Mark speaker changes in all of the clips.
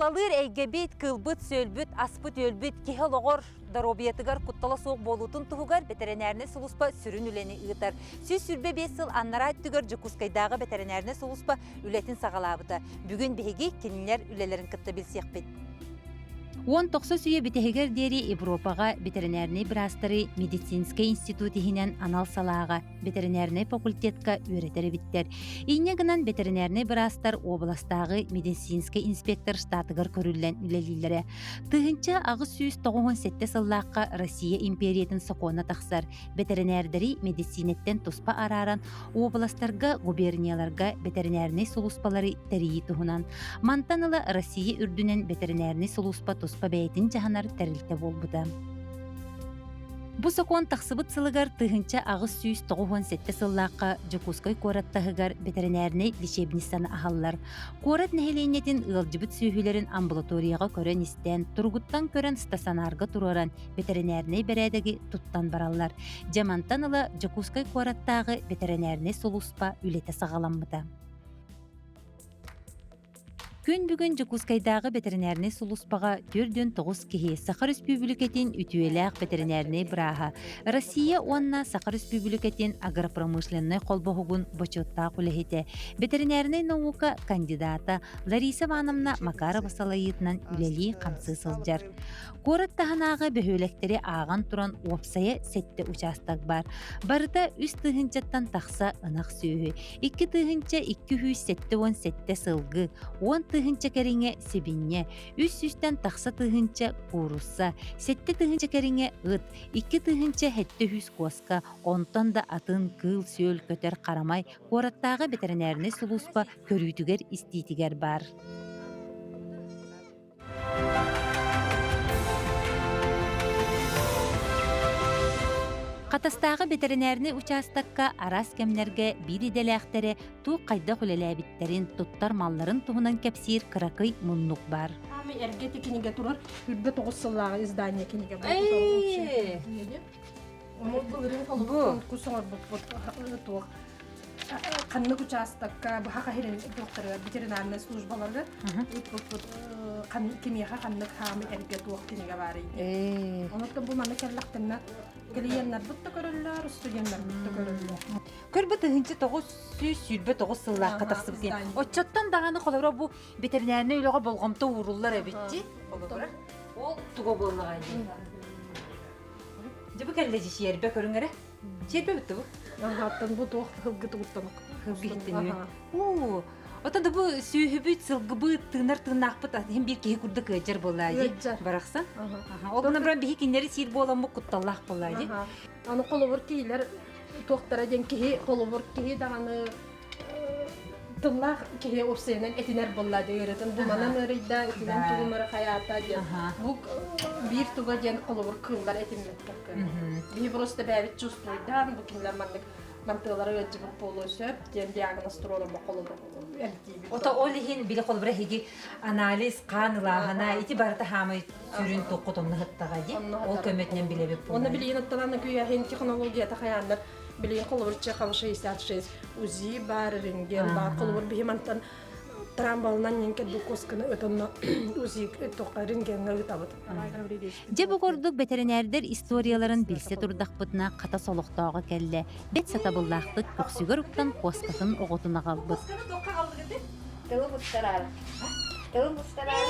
Speaker 1: Тулалыыр эйгэбит, кыылбыт-сүөлбүт, аспыт-үөлбүт киһи олоҕор, доруобуйатыгар куттала суох буолуутун туһугар бэтэринээринэй сулууспа сүрүн үлэни ыытар. 125 сыл аннараа өттүгэр Дьокуускайдааҕы бэтэринээринэй сулууспа үлэтин саҕалаабыта. Бүгүн биһиги кинилэр үлэлэрин кытта билсиэхпит. Уон тохсус үйэ бүтэһигэр диэри Европаҕа бэтэринээринэй быраастары медицинскэй институт иһинэн анал салааҕа бэтэринээринэй факультетка үөрэтэр эбиттэр. Инньэ гынан бэтэринээринэй быраастар уобаластааҕы медицинскэй инспектор штатыгар көрүллэн үлэлииллэрэ. 1897 сыллаахха Россия империятын сокуона тахсар. Бэтэринээрдэри мэдиссиинэттэн туспа арааран уобаластарга, губернияларга бэтэринээринэй сулууспалары тэрийии туһунан. Мантан ыла Россия үрдүнэн бэтэринээринэй сулууспа туспа бэйэтин дьаһанар тэрилтэ буолбута. Бу сокуон тахсыбыт сылыгар 1897 сыллаахха Дьокуускай куорат таһыгар бэтэринээринэй лечебницаны аһаллар. Куорат нэһилиэнньэтин ыалдьыбыт сүөһүлэрин амбулаторияҕа көрөн-истэн, туругуттан көрөн стационарга туруоран бэтэринээринэй бэрээдэги туттан бараллар. Дьэ мантан ыла Дьокуускай куораттааҕы бэтэринээринэй сулууспа үлэтэ саҕаламмыта. Күн бүгүн Дьокуускайдааҕы бэтэринээринэй сулууспаҕа 49 киһи Саха Өрөспүүбүлүкэтин үтүөлээх бэтэринээринэй бырааһа, Россия уонна Саха Өрөспүүбүлүкэтин агропромышленнай холбоһугун бочуоттаах үлэһитэ, бэтэринээринэй наука кандидата Лариса Ивановна Макарова салайыытынан үлэлии-хамсыы сылдьар. Куорат таһынааҕы бөһүөлэктэри ааҕан туран уопсайа сэттэ учаастак баар. Барыта үс тыһыынчаттан тахса ынах сүөһү, 2277 сылгы, 10 тыһыынча кэриҥэ сибинньэ, үс сүүстэн тахса тыһыынча куурусса, 7 тыһыынча кэриҥэ ыт, 2700 куоска, онтон да атын кыыл-сүөл көтөр харамай куораттааҕы бэтэринээринэй сулууспа көрүүтүгэр-истиитигэр баар. Хатастааҕы бэтэринээринэй учаастакка араас кэмнэргэ биир идэлээхтэри туох хайдах үлэлээбиттэрин, туттар малларын туһунан кэпсиир кыракый муннук баар.
Speaker 2: Саамай эргэ ити кинигэ турар, 29 сыллааҕы издание кинигэ Ону былырыын конкурс оҥорбуппут туох ханнык учаастакка быһа хаһирин туохтарыгар ветеринарнай службаларга ыыппыппыт кимиэхэ ханнык хаамы эргэ туох кинигэ баарый диэн. Онон бу манна кэллэхтэринэ клиеннарбыт да көрөллөр, студеннарбыт да көрөллөр.
Speaker 1: Көрбүт 1929 сыллаахха тахсыбыт диэн. Оччоттон даҕаны холобура бу ветеринарнай үлэҕэ болҕомто ууруллар эбит дии. Холобура. Ол туга буоллаҕай дии. Дьэ бу кэллэ дьи сиэрбэ көрүҥ эрэ. Сиэрбэ бүттэ бу.
Speaker 2: Аттан бу туох хылгы тугуттан
Speaker 1: Хылгы иһиттэн Уу, Отон да бу сүөһүбүт, сылгыбыт, тыынар тыыннаахпыт иһин биир киһи курдук ыалдьар буоллаа дии. Барахсан. Ол гынан баран биһи кинилэри сиир буоламмыт кутталлаах буоллаа дии.
Speaker 2: Аны холобур киһилэр туохтара диэн киһи холобур киһи даҕаны тыллаах киһи уопсайынан этинэр буолла дии ыарытын бу манан ыарыйда итинэн тугум эрэ хайаата диэн бу биир туга диэн холобур кыыллар этиммэттэр биһи просто бэйэбит чувствуйдаан бу кинилэр маннык мантыалара ыалдьыбыт буолуо сөп диэн диагноз туруорумма холобур эмтиибит
Speaker 1: Ото ол иһин били холобура эһиги анализ хаан ылааһына ити барыта хаамай сүрүн туоххут онно сыттаҕа дии ол көмөтүнэн билэбит
Speaker 2: Онно билигин оттон күйэһин технологията хайааннар билигин холобур Чехова 66 УЗИ баар, рентген баар. Холобур биһи мантан трамбалынан ньиҥкэ дукуосканы ытынна УЗИ туохха рентгеҥҥэ ыытабыт.
Speaker 1: Дьэ бу курдук бэтэринээрдэр историяларын билсэ турдахпытына хата солохтооҕо кэллэ. Бэт сатабыллаахтык көхсүгэр уктан куоскатын оҕотун аҕалбыт.
Speaker 3: Тылы бустараары. Тылы бустараары.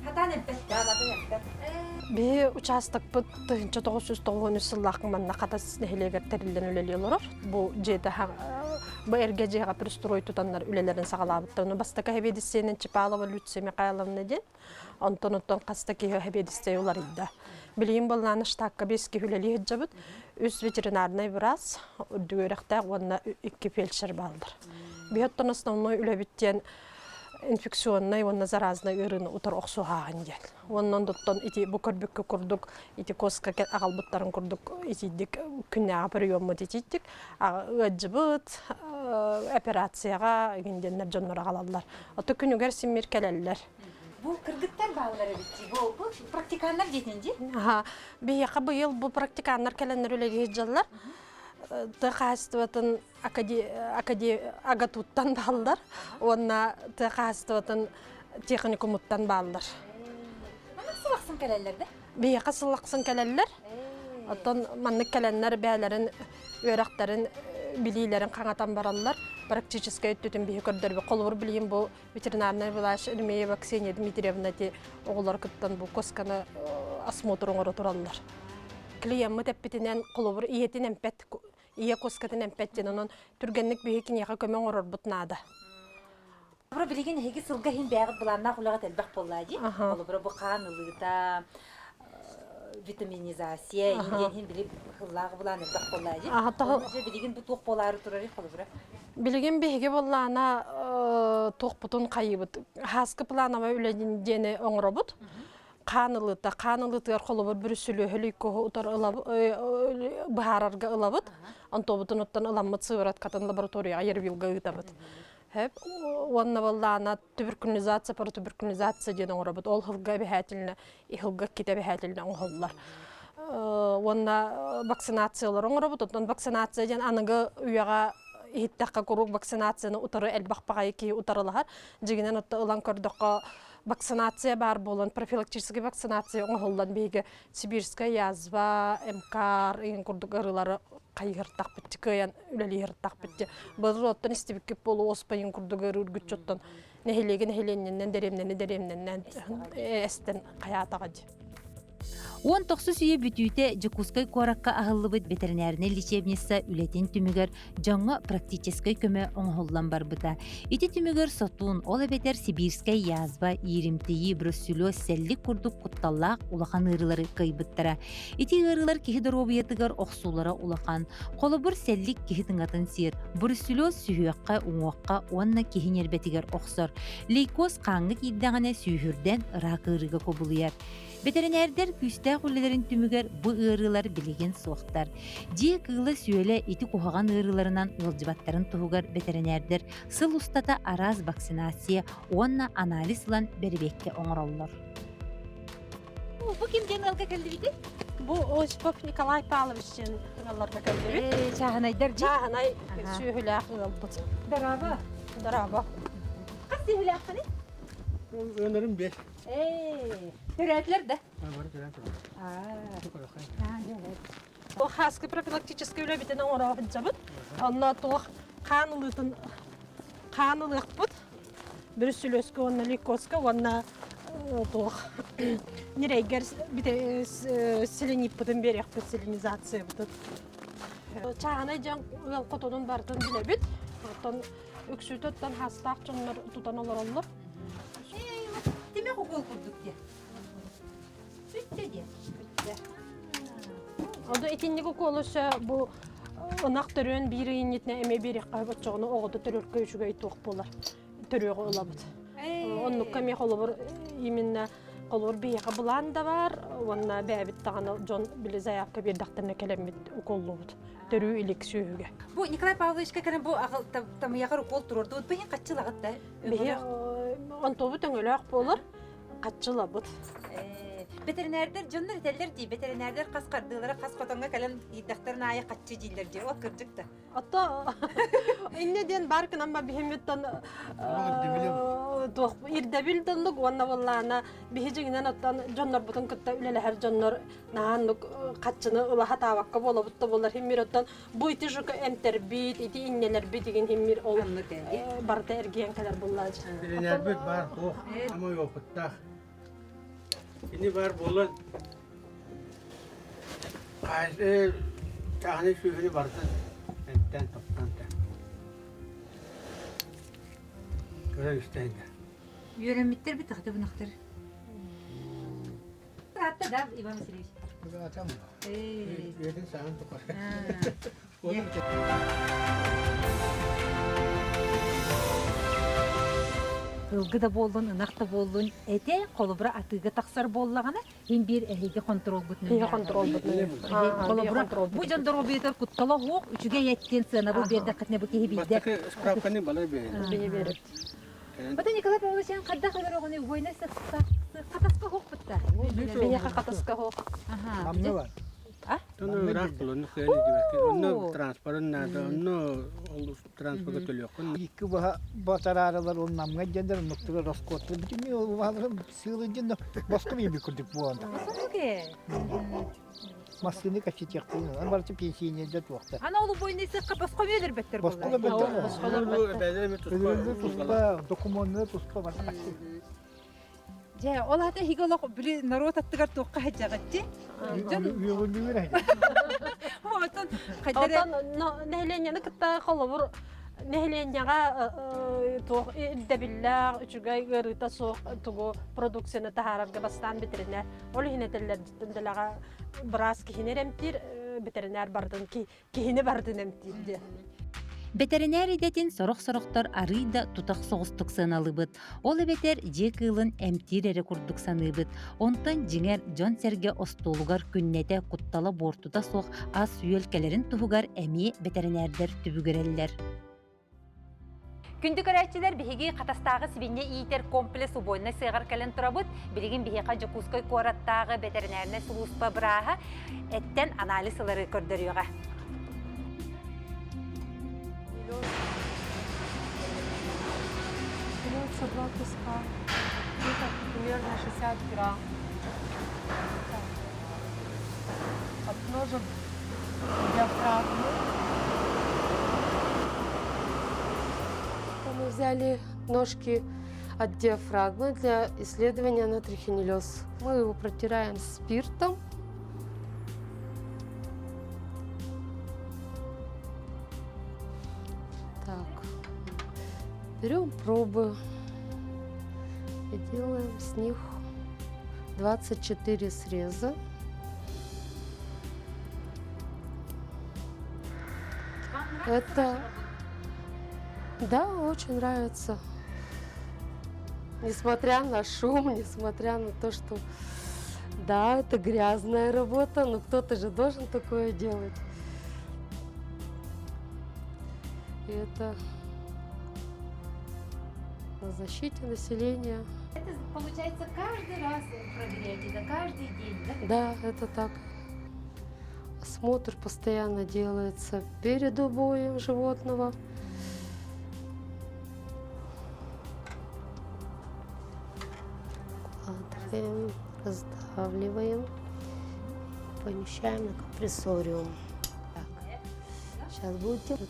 Speaker 1: Хатаан эппэт.
Speaker 3: Дааматын эппэт.
Speaker 2: Биһи учаастакпыт 1993 сыллаах манна Хатас нэһилиэгэр тэриллэн үлэлии олорор. Бу дьиэтэ бу эргэ дьиэҕэ пристрой тутаннар үлэлэрин саҕалаабыттар. Ону бастакы сэбиэдиссэйинэн Чепалова Люция Михайловна диэн. Онтон оттон хас да киһи сэбиэдиссэй уларыйда. Билигин буоллаҕына штакка биэс киһи үлэлии сылдьабыт. Үс ветеринарнай быраас, үрдүк үөрэхтээх уонна икки фельдшер бааллар. Биһи оттон основной үлэбит диэн инфекционнай уонна заразный ыарыыны утары охсуһааһын диэн. Уонна онтон ити бу көрбүккэ курдук ити куоска аҕалбыттарын курдук итийдик күннээҕи приеммут итийдик ыалдьыбыт операцияҕа игин диэннэр дьоннор аҕалаллар. Ото күнүгэр симмир кэлэллэр.
Speaker 1: Бу кыргыттар бааллар эбит дии. Бу, бу практиканнар диэтин дии?
Speaker 2: Аха. Биһиэхэ быйыл бу практиканнар кэлэннэр үлэлии сылдьаллар. Тыа хаһаайыстыбатын АГАТУ-ттан бааллар уонна тыа хаһаайыстыбатын техникумуттан бааллар.
Speaker 1: Маннык сыл ахсын кэлэллэр да?
Speaker 2: Биһиэхэ сыл ахсын кэлэллэр. Оттон маннык кэлэннэр бэйэлэрин үөрэхтэрин билиилэрин хаҥатан бараллар. Практическай өттүтүн биһи көрдөрбүт. Холобур, билигин бу ветеринарный врач Ремеева Ксения Дмитриевна ити оҕолор кыттан бу косканы осмотр оҥоро тураллар. Клиеммыт эппитинэн холобур ийэтин эмпэт ийэ коскатын эмпэт диэн онон түргэнник биһи киниэхэ көмө оҥорорбут наада.
Speaker 1: Холобура билигин эһиги сылга иһин бэйэҕит былааннаах үлэҕит элбэх буоллаа дии. Холобура бу хаан ылыыта, витаминизация иһин иһин били сыллааҕы былаан элбэх буоллаа дии. Онно билигин бу туох буолаары турарый холобура?
Speaker 2: Билигин биһиги буоллаана туохпутун хайыыбыт. Хааскы плановай үлэ диэни оҥоробут. Хаан ылыыта, хаан ылыытыгар холобур бүрүсүлүөһү лейкоһу утар быһаарарга ылабыт. Онтобутун оттон ыламмыт сывороткатын лабораторияҕа Ервилга ыытабыт. Хэп уонна буоллаана туберкулизация протуберкулизация диэн оҥоробут. Ол сылга эбэһээтилинэ иһылга иккитэ эбэһээтилинэ оҥоһуллар. Уонна вакцинациялары оҥоробут. Оттон вакцинация диэн аныгы үйэҕэ иһиттэххэ куруук вакцинацияны утары элбэх баҕайы киһи утарылаһар. Дьиҥинэн отто ылан көрдөххө вакцинация баар буолан профилактическай вакцинация оҥоһуллан биһиги сибирская язва, МКР игин курдук ыарыылары хайыһыртахпыт кыайан үлэлиһиртахпыт былыр оттон истибиккит буолуо оспайын курдук ыарыы үргүччү оттон нэһилиэги нэһилиэнньэннэн дэриэбинэни дэриэбинэннэн эстэн хайаатаҕа дии.
Speaker 1: 19 үйэ бүтүүтэ Дьокуускай куоракка аһыллыбыт бэтэринээринэй лечебница үлэтин түмүгэр дьоҥҥо практическай көмө оҥоһуллан барбыта. Ити түмүгэр сотуун, ол эбэтэр сибирскэй язва, ииримтийии, бруцеллез, сэллик курдук кутталлаах улахан ыарыылары кыайбыттара. Ити ыарыылар киһи доруобуйатыгар охсуулара улахан. Холобур, сэллик киһи тыҥатын сиир, бруцеллез сүһүөххэ, уҥуохха уонна киһи ньиэрбэтигэр охсор. Лейкоз хааҥҥа киирдэҕинэ сүүһүрдэн рак ыарыыга кубулуйар. Бэтэринээрдэр күүстээх үлэлэрин түмүгэр бу ыарыылар билигин суохтар. Дьиэ кыыла-сүөлэ ити куһаҕан ыарыыларынан ыалдьыбаттарын туһугар бэтэринээрдэр сыл устата араас вакцинация уонна анализ ылан бэрэбиэккэ оҥороллор. Бу ким диэн ыалга кэллибитий?
Speaker 2: Бу Осипов Николай Павлович диэн ыалларга кэллибит.
Speaker 1: Чааһынайдар дии?
Speaker 2: Чааһынай сүөһүлээх ыалбыт.
Speaker 1: Дорообо.
Speaker 2: Дорообо.
Speaker 1: Хас сүөһүлээххиний?
Speaker 4: Ыанарым бес.
Speaker 1: Ээ, төрөөтүлэр да?
Speaker 4: Бары төрөөн турар.
Speaker 2: Бу хааскы профилактическай үлэбитин оҥоро сылдьабыт. Онно туох хаан ылыытын хаан ылыахпыт. Бүрүссүлүөскэ уонна лейкозка уонна туох ньирэйгэр селениппытын биэриэхпит селенизациябытын. Чааһынай дьон ыал хотонун барытын билэбит. Оттон үксүтэ оттон хаастаах дьоннор тутан олороллор.
Speaker 1: Тимэх укол курдук диye. Бүттэ диye. Бүттэ.
Speaker 2: Оду итинник уколу бу ынах төрүөн биир ыйынньытына эмиэ биэриэххэ оччоҕуна оҕото төрөргө үчүгэй туох буолар төрүөҕү ылабыт. Оннукка эмиэ холобур именно холобур биһиэхэ былаан да бар уонна бэйэбит даҕаны дьон били заявка биэрдэхтэринэ кэлэммит уколлуубут төрүү илик сүөһүгэ.
Speaker 1: Бу Николай Павловичка кэлэн бу тамыйаҕар укол туруордубут. Бу иһин хаччылаҕыт да?
Speaker 2: Биһи онтуобут өҥөлөөх буолар хаччылабыт.
Speaker 1: Бэтэринээрдэр дьоннор этэллэр дии, бэтэринээрдэр хас хардыылара хас хотоҥҥо кэлэн иирдэхтэрин аайы хаччы дииллэр дии. Ол кырдьык да.
Speaker 2: Ото инне диэн бар гынан ба биһимиттан туох ирдэбил доннук уонна буоллаана биһи дьиҥинэн оттон дьоннорбутун кытта үлэлэһэр дьоннор наһааннык хаччыны ыла хатаабакка буолабыт да буолар химмир оттон бу ити жука эмтэрбит ити иннэлэрбит игин химмир ол барыта эргийэн кэлэр буллаачы.
Speaker 4: Бэтэринээрбит баар туох амай опыттаах. Кини баар буолан чааһынай сүөһүнү барытын эмтээн топтоон көрөн истэн
Speaker 1: Үөрэммиттэр бит ахты бунахтар. Таатта да Иван Васильевич.
Speaker 4: Атам. Үйэтин саҕан тухары.
Speaker 1: Ылгы да буоллун, ынах да буоллун, этэ холобура атыыга тахсар буоллаҕына, иһин биир эһиги хонтуруолгут
Speaker 2: Биһиги хонтуруолбут
Speaker 1: Холобура, бу дьон доруобуйатыгар куттала суох, үчүгэй эттиэн сыанабыл биэрдэххитинэ бу киһи биирдэ
Speaker 4: Бастакы справканы балай биэрэн.
Speaker 1: Бата Николай Павлович эн хайдах өлөрөҕүнүй убайна хатаска хоқпутта.
Speaker 2: Биһиэхэ хатаска хоқ.
Speaker 4: Амны бар. Онно ыраах булуну кыайан илдьибэккин. Онно транспорын наада, онно ол транспорга төлүөххүн.
Speaker 5: Икки убаһа батараарылар ол намҥа дьэннэр оннуктугар роскуоттар бүтүннүү ол убаһаларын сыалы дьэн боско биэрбит курдук буолан Массыына кэпсэтиэхпин, барыта пенсионердар туохтар.
Speaker 3: Ана ол убойный сыкка босхо өлөрбөттөр
Speaker 5: Босхо өлөрбөттөр. Өлөрбөттөр туспа, докумуоннара туспа барыта
Speaker 3: Дьэ, ол аата эһиги олох били норуот аттыгар туохха сылдьаҕытчы? Дьон
Speaker 5: Үөҕүллүүр
Speaker 3: Оттон хайдары
Speaker 2: Оттон нэһилиэнньэни кытта холобур нэһилиэнньэҕэ туох ирдэбиллээх, үчүгэй ыарыыта суох тугу продукцияны таһаарарга бастаан бэтэринээр. Ол иһин этэллэр дэлэҕэ быраас киһини эрэ эмтиир, бэтэринээр барытын киһини барытын эмтиир диэн.
Speaker 1: Бэтэринээр идэтин сорох-сорохтор арыый да тутах соҕустук сыаналыыбыт. Ол эбэтэр дьиэ кыылын эмтиир эрэ курдук саныыбыт. Онтон дьиҥэр дьон-сэргэ остуолугар күннэтэ куттала-буортута суох ас-үөл кэлэрин туһугар эмиэ бэтэринээрдэр түбүгүрэллэр.
Speaker 3: Күндү көрөөччүлэр, биһиги Хатастааҕы сибинньэ иитэр комплекс убойнай сыаҕар кэлэн турабыт. Билигин биһиэхэ Дьокуускай куораттааҕы бэтэринээрнэй сулууспа бырааһа эттэн анализ ылары көрдөрүөҕэ.
Speaker 6: Берется два куска, где-то примерно 60 грамм. Так. От ножек диафрагмы.
Speaker 7: Мы взяли ножки от диафрагмы для исследования на трихинеллез. Мы его протираем спиртом. Так, берем пробы и делаем с них 24 среза. Это, да, очень нравится. Несмотря на шум, несмотря на то, что, да, это грязная работа, но кто-то же должен такое делать. И это на защите населения.
Speaker 1: Это получается каждый раз проверяете, да, каждый день, да?
Speaker 7: Да, это так. Осмотр постоянно делается перед убоем животного. Укладываем, раздавливаем, помещаем на компрессориум. Так, сейчас будете вот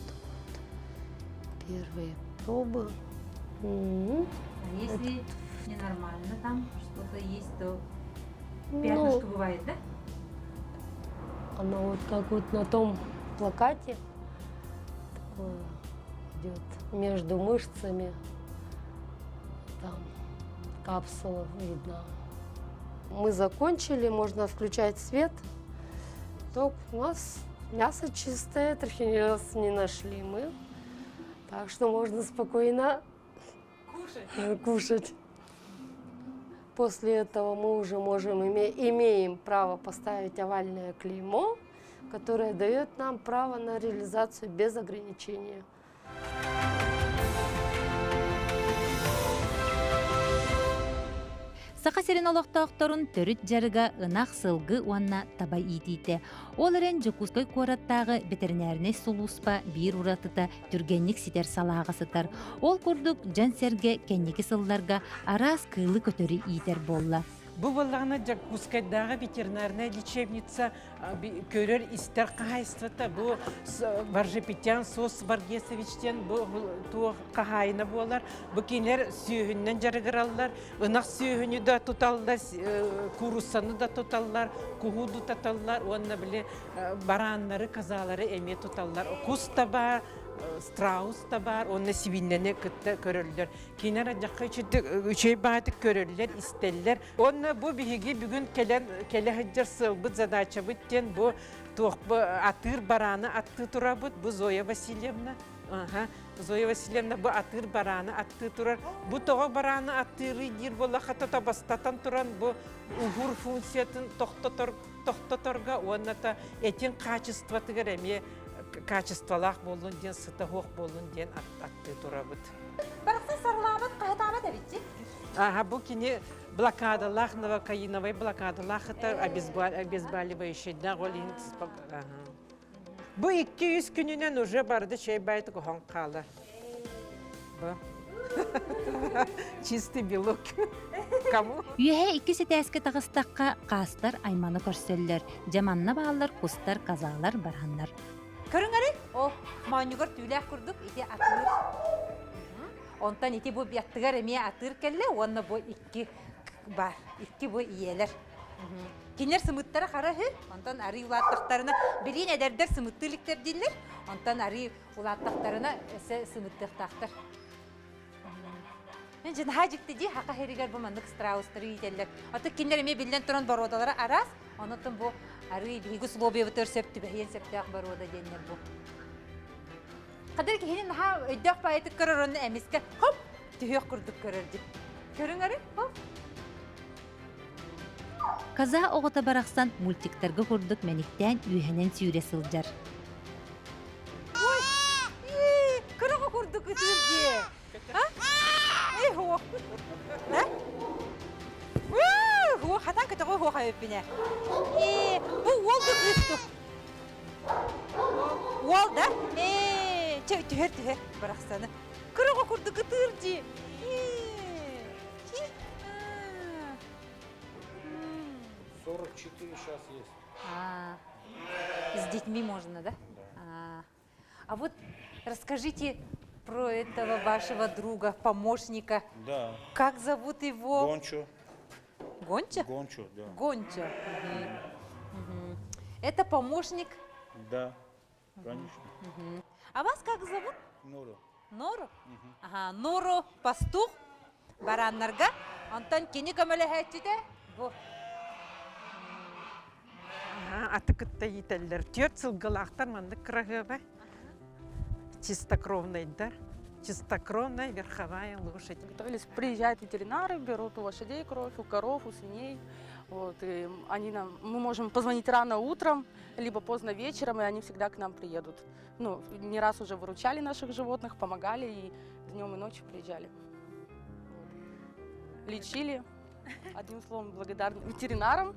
Speaker 7: первые пробы.
Speaker 1: А если ненормально там что-то есть, то пятнышко ну, бывает, да?
Speaker 7: Оно вот как вот на том плакате такое идет между мышцами. Там капсула видна. Мы закончили, можно включать свет. То у нас мясо чистое, трихинеллез не нашли мы. Так что можно спокойно кушать. кушать. После этого мы уже можем, име, имеем право поставить овальное клеймо, которое дает нам право на реализацию без ограничения.
Speaker 1: Саха сирин олохтоохторун төрүт дьарыга ынах, сылгы уонна таба иитиитэ. Ол эрэн Дьокуускай куораттааҕы бэтэринээринэй сулууспа биир уратыта түргэнник ситэр салааҕа сытар. Ол курдук дьон-сэргэ кэнники сылларга араас кыылы-көтөрү иитэр буолла.
Speaker 8: Бу буоллаҕына Дьокуускайдааҕы ветеринарная лечебница көрөр-истэр хаһаайыстыбата бу Варжепетян Сос Варгесович диэн бу туох хаһаайына буолар. Бу кинилэр сүөһүннэн дьарыгыраллар, ынах сүөһүнү да туталлар, кууруссаны да туталлар, куһу да туталлар уонна били барааннары, козалары эмиэ туталлар. Кус да баар, страус да баар уонна сибииннэни кытта көрөллөр. Кинилэр адьахха үчүгэй баҕатык көрөллөр, истэллэр. Уонна бу биһиги бүгүн кэлэн кэлэ сылдьар сыалбыт, задачабыт диэн бу туох бу атыыр барааны аттыы турабыт. Бу Зоя Васильевна. Аха. Зоя Васильевна бу атыыр барааны аттыы турар. Бу тоҕо барааны аттыырый диир буоллахха тото бастатан туран бу уһуур функциятын тохтотор тохтоторго уонна та этин качествотыгар эмиэ качестволаах буоллун диэн сыта суох буоллун диэн аттыы турабыт.
Speaker 3: Барахсан сарылаабат, хаһытаабат эбитчи.
Speaker 8: Аха бу кини. Блокадалаах новокаиновай блокадалаах это обезболивающийдаах ол иһин Бу 2-3 күнүнэн уже барды чэй байт куһон хаалар. Бу. Чистый белок. Кому?
Speaker 1: Үөһэ иккис этээскэ таҕыстахха, хаастар айманы көрсөллөр. Дьэ манна бааллар кустар, казалар, бараннар.
Speaker 3: Көрүҥ О, моонньугар түүлээх курдук ити атыыр. Онтон ити бу аттыгар эмиэ атыыр кэллэ уонна бу икки бар, икки бу ийэлэр. Кинилэр сымыттара хара үһү, онтон арыы улааттахтарына, билиин эдэрдэр сымыттыы иликтэр дииллэр, онтон арыы улааттахтарына өссө сымыттыахтаахтар. Дьэ наһаа дьикти дии, хака иһэригэр бу маннык страустары иитэллэр. Аты кинилэр эмиэ биллэн туран боруодалара араас, онон бу арыы биһиги условиябытыгар сөп түбэһиэн сөптөөх боруода диэннэр бу. Хадыр киһини наһаа өйдөөх баайытык көрөр онно эмискэ хоп түһүөх курдук көрөр дии. Көрүҥ эрэ, хоп.
Speaker 1: Каза оҕото барахсан мультиктарга курдук мэниктээн үөһэнэн сүүрэ сылдьар.
Speaker 3: Ой, кыраҕа курдук ытыыр дии. А? Эй, хуо. А? Хуо, хатан көтөҕө хуо хайыппине. Ээ, бу уол да кыыс ту. Уол да? Ээ, чэ, түһэр түһэр барахсаны. Кыраҕа курдук ытыыр дии.
Speaker 9: 44 сейчас есть.
Speaker 3: А, с детьми можно, да? А, а вот расскажите про этого вашего друга, помощника.
Speaker 9: Да.
Speaker 3: Как зовут его?
Speaker 9: Гончо.
Speaker 3: Гонча?
Speaker 9: Гончо, да.
Speaker 3: Гончо. Угу. Угу. Это помощник?
Speaker 9: Да, конечно.
Speaker 3: Угу. А вас как зовут?
Speaker 9: Нуру.
Speaker 3: Нору? Ага, Нору пастух бараннарга. Онтон кини көмөлөһөөччүтэ бу.
Speaker 8: Аты кытта иитэллэр. Түөрт сылгылаахтар маннык кыраһыаба. Чистокровнайдар. Чистокровная верховая лошадь.
Speaker 10: Готовились, приезжают ветеринары, берут у лошадей кровь, у коров, у свиней. Вот, и они нам, мы можем позвонить рано утром, либо поздно вечером, и они всегда к нам приедут. Ну, не раз уже выручали наших животных, помогали и днем и ночью приезжали. Вот. Лечили. Одним словом, благодарны ветеринарам,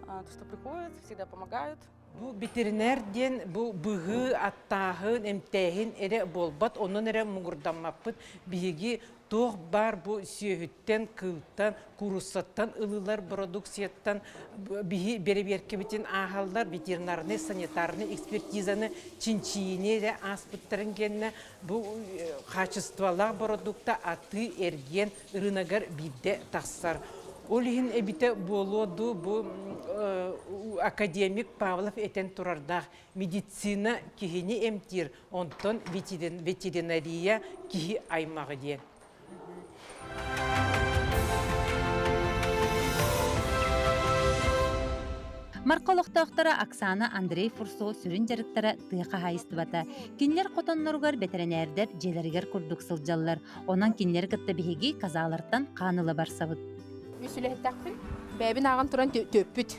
Speaker 10: то, что приходят, всегда помогают.
Speaker 8: Бу ветеринар диэн бу быһыы, аттааһын, эмтээһин эрэ буолбат, онон эрэ муҥурдаммаппыт. Биһиги туох баар бу сүөһүттэн, кыылтан, кууруссаттан ылылар продукцияттан биһи бэрэбиэркэбитин ааһаллар, ветеринарнай, санитарнай экспертизаны чинчийиини эрэ ааспыттарын кэннэ бу хаачыстыбалаах бородуукта атыы-эргиэн ырыынагар биирдэ тахсар. Ол иһин эбитэ буолуо дуу бу академик Павлов этэн турардаах медицина киһини эмтиир, онтон ветеринария киһи аймаҕы диэн.
Speaker 1: Марха олохтоохторо Оксана Андрей Фурсо сүрүн дьарыктара тыа хаһаайыстыбата. Кинилэр хотонноругар бэтэринээрдэр дьиэлэригэр курдук сылдьаллар. Онон кинилэри кытта биһиги казалартан хаан ыла барсабыт.
Speaker 11: Үс үлэһиттэхпин. Бэйэбин ааҕан туран төппүт.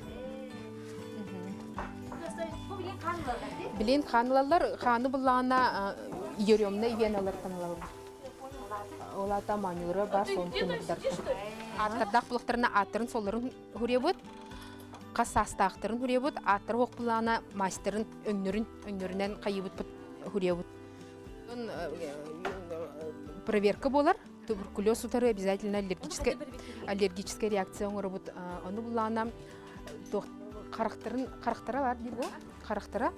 Speaker 11: Билин хаан ылаллар. Хааны буллаҕына еремна веналартан ылаллар. Ол аата манюра бар сон тымырдар. Ааттардаах булахтарына ааттарын соллорун хуриябыт. Хас саастаахтарын хуриябыт. Ааттары хоқпулаана мастерын өҥнөрүн өҥнөрүнэн хайыбыт хуриябыт. Проверка буолар. Туберкулез утары обязательно аллергическая, аллергическая реакция оҥоробут. Ону буллаана харахтарын харахтара бар диир бу харахтара.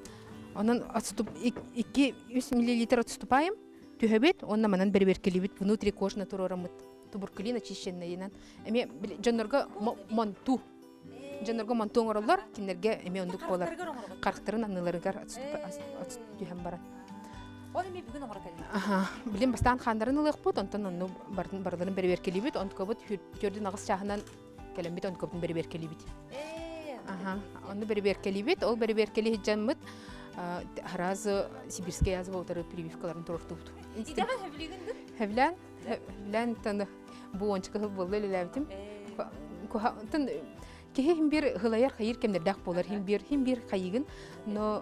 Speaker 11: Онон отступ 2-3 миллилитр отступаем түһэбит уонна манан бэрэбиэркэлиибит внутрикожно туруораммыт туберкулин очищенныйынан эмиэ дьоннорго монту дьоннорго монту оҥороллор кинилэргэ эмиэ оннук буолар харахтарын анныларыгар түһэн баран
Speaker 3: Ол эмиэ бүгүн оҥоро кэллим.
Speaker 11: Аха, билим бастаан хааннарын ылыахпыт, онтон онну барыларын бэрэбиэркэлиибит, онтукабыт төрдүн аҕыс чааһынан кэлэммит онтукабытын бэрэбиэркэлиибит. Аха, онну бэрэбиэркэлиибит, ол бэрэбиэркэлии сылдьаммыт аразы сибирскэй язва утары прививкаларын туруортубут.
Speaker 3: Идэҕэ сөбүлүүгүн дуу?
Speaker 11: Хэвлээн, хэвлээн таны бу уонча кыһыл буолла үлэлээбитим. Куһаҕантан киһи хим бир хылайар хайыр кэмнэрдээх буолар, хим бир хим бир хайыгын, но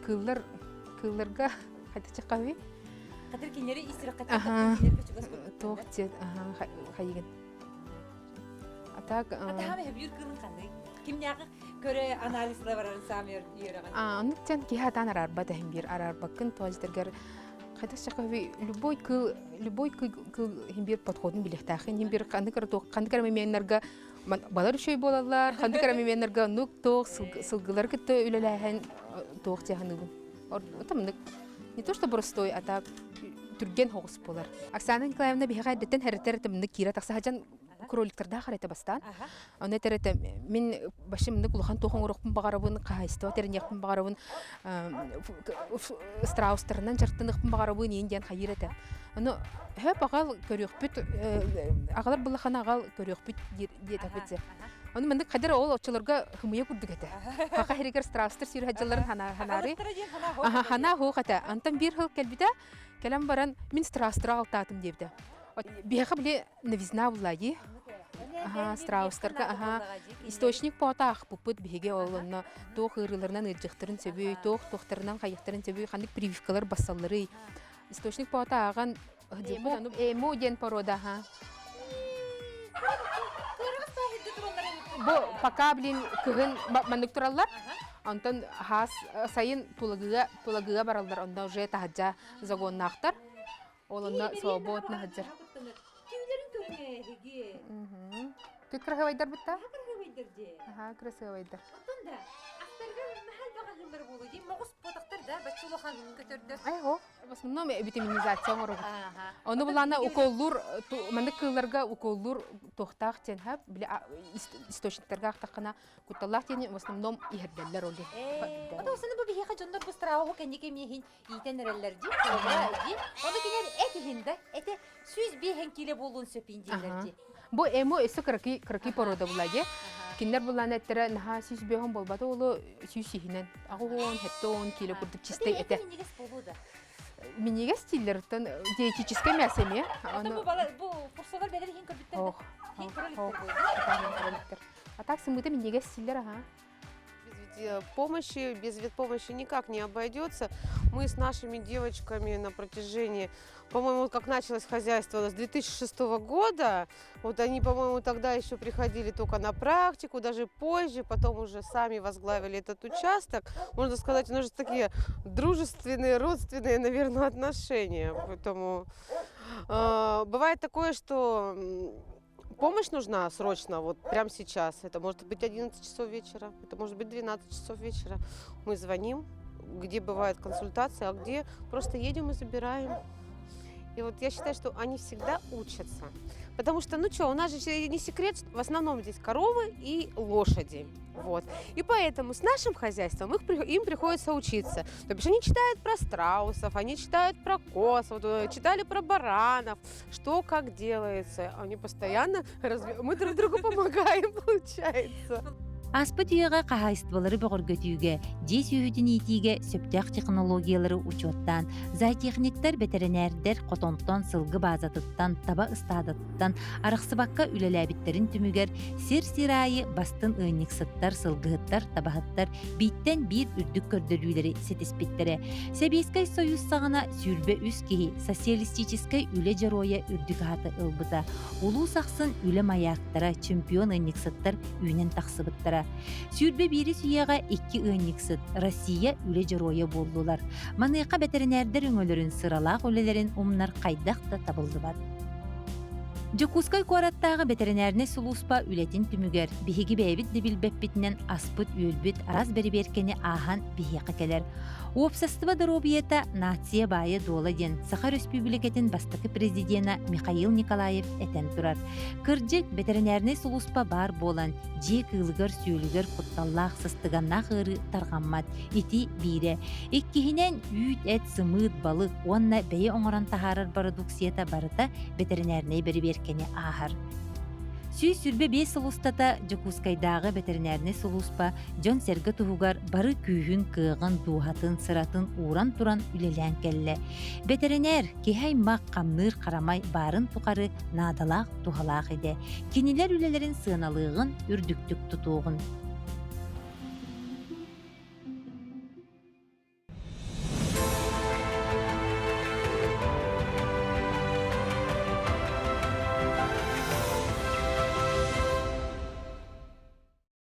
Speaker 11: кыыллар кыылларга хатыча
Speaker 3: Хатыр кинилэри ис сүрэххэ кинилэргэ чугас
Speaker 11: туох диэн хайыгын. Так,
Speaker 3: Атаһам эһэбүүр кыылын ханный? Кимнээҕи көрө анализла барарын саамай үөрэҕин?
Speaker 11: Оннук тен киһи атаан араарбат эһин биир араарбаккын туалетергер хайдах сахави любой кыл любой кыл хин биир подходун билихтаахын хин биир ханнык эрэ туох ханнык эрэ меменнарга балар үчүгэй буолаллар ханнык эрэ меменнарга оннук туох сылгылары кытта үлэлээһин туох дьаһаныбын отамнык не то что простой а так түргэн хоҕус буолар Оксана Николаевна биһиэхэ эрдэттэн хэрэтэр тымнык киирэ тахса сылдьан кроликтардаах эрэтэ бастаан Ону этэр этэ мин вообще мындык улахан туох оҥоруохпун баҕарабын, хаһаайыстыба тэриниэхпин баҕарабын, страустарынан дьарыктаныахпын баҕарабын иин диэн хайыыр этэ. Ону хөп аҕал көрүөхпүт, аҕалар былахана аҕал көрүөхпүт диэтэхпит. Ону маннык хадыр ол оччолорго хымыйа курдук этэ. Хаха хиригэр страустар сүүрэ сылдьалларын ханаары. Ханаа хуох этэ. Антон биир хыл кэлбитэ, кэлэн баран мин страустара алтаатым диэбитэ. Биһиэхэ били новизна булла дии. Аха, страустарга, аха, источник пота аахпыппыт биһиги ол онно туох ыарыыларынан ыалдьыахтарын сөбүй, туох туохтарынан хайыахтарын сөбүй, ханнык прививкалар бассалларый. Источник пота ааҕан эмо диэн порода, аха. Бу пока, блин, кыһын маннык тураллар. Онтон хаас сайын тулагыга тулагыга бараллар, онно уже таһырдьа загоннаахтар. Ол онно свободно сылдьар.
Speaker 3: Түүлэрин көрүҥэ эһиги.
Speaker 11: Ты красивайдар бытта?
Speaker 3: Красивайдар дии.
Speaker 11: Аха, красивайдар.
Speaker 3: Оттон да, астарга махал баҕаһыллар буолу дии, моҕус ботахтар да, бачча улахан көтөрдөр.
Speaker 11: Ай, хо. В основном витаминизация оҥоробут. Ону булана уколлуур, маннык кыылларга уколлуур туохтаах диэн ха, били источниктарга ахтаххына кутталлаах диэни в основном иһэрдэллэр ол.
Speaker 3: Ото осыны бу биһиэхэ дьоннор бу страуһу кэнники эмиэһин иитэн эрэллэр дии, холобура дии. Ону кинилэр эт иһин да, этэ 105 киилэ буолуон сөп иин дииллэр дии.
Speaker 11: Бу эмо өссө кыракый кыракый порода була дии. Кинилэр буллаан эттэрэ наһаа 105 буолбата олу сүүс иһинэн аҕыс сэттэ он киилэ курдук чистай этэ.
Speaker 3: Минньигэс буолуо да.
Speaker 11: Минньигэс дииллэр диетическэй мясо эмиэ.
Speaker 3: Аны бу курсалар бэлэр иһин көрбүттэр.
Speaker 11: Ох. Иһин А так сымыта минньигэс дииллэр аха.
Speaker 7: Без помощи, без ветпомощи никак не обойдется. Мы с нашими девочками на протяжении, по-моему, как началось хозяйство у нас с 2006 года, вот они, по-моему, тогда еще приходили только на практику, даже позже, потом уже сами возглавили этот участок. Можно сказать, у нас же такие дружественные, родственные, наверное, отношения. Поэтому э, бывает такое, что Помощь нужна срочно, вот прямо сейчас. Это может быть 11 часов вечера, это может быть 12 часов вечера. Мы звоним, где бывает консультация, а где просто едем и забираем. И вот я считаю, что они всегда учатся. Потому что, ну что, у нас же не секрет, в основном здесь коровы и лошади. Вот. И поэтому с нашим хозяйством их, им приходится учиться. То бишь они читают про страусов, они читают про коз, вот, э, читали про баранов, что как делается. Они постоянно, разви... мы друг другу помогаем, получается.
Speaker 1: Ааспыт үйэҕэ хаһаайыстыбалары бөҕөргөтүүгэ, дьиэ сүөһүтүн иитиигэ сөптөөх технологиялары учуоттаан, зоотехниктар, бэтэринээрдэр хотонтон, сылгы баазатыттан, таба ыстаадатыттан арахсыбакка үлэлээбиттэрин түмүгэр сир-сир аайы бастын ыанньыксыттар, сылгыһыттар, табаһыттар бииртэн биир үрдүк көрдөрүүлэри ситиспиттэрэ. Сэбиэскэй Союз саҕана 23 киһи социалистическай үлэ дьоруойа үрдүк ааты ылбыта. Улуус ахсын үлэ маяктара, чемпион ыанньыксыттар үүнэн тахсыбыттара. 21 үйэҕэ икки ыанньыксыт Россия үлэ дьоруойа буоллулар. Маныаха бэтэринээрдэр өҥөлөрүн сыралаах үлэлэрин умнар хайдах да табыллыбат. Дьокуускай куораттааҕы бэтэринээринэй сулууспа үлэтин түмүгэр биһиги бэйэбит да билбэппитинэн аспыт-үөлбүт араас бэрэбиэркэни ааһан биһиэхэ кэлэр. Уопсастыба доруобуйата нация баайа-дуола диэн Саха Өрөспүүбүлүкэтин бастакы президенэ Михаил Николаев этэн турар. Кырдьык, бэтэринээринэй сулууспа баар буолан, дьиэ кыылыгар-сүөлүгэр кутталлаах сыстыганнаах ыарыы тарҕаммат. Ити биирэ. Иккиһинэн, үүт, эт, сымыыт, балык уонна бэйэ оҥорон таһаарар бородууксуйата барыта бэтэринээринэй бэрэбиэркэни ааһар. 125 сыл устата Дьокуускайдааҕы бэтэринээринэй сулууспа дьон-сэргэ туһугар бары күүһүн, кыаҕын, дууһатын, сыратын ууран туран үлэлээн кэллэ. Бэтэринээр киһи аймах хамныыр харамай баарын тухары наадалаах, туһалаах идэ. Кинилэр үлэлэрин сыаналыаҕын, үрдүктүк тутуоҕун.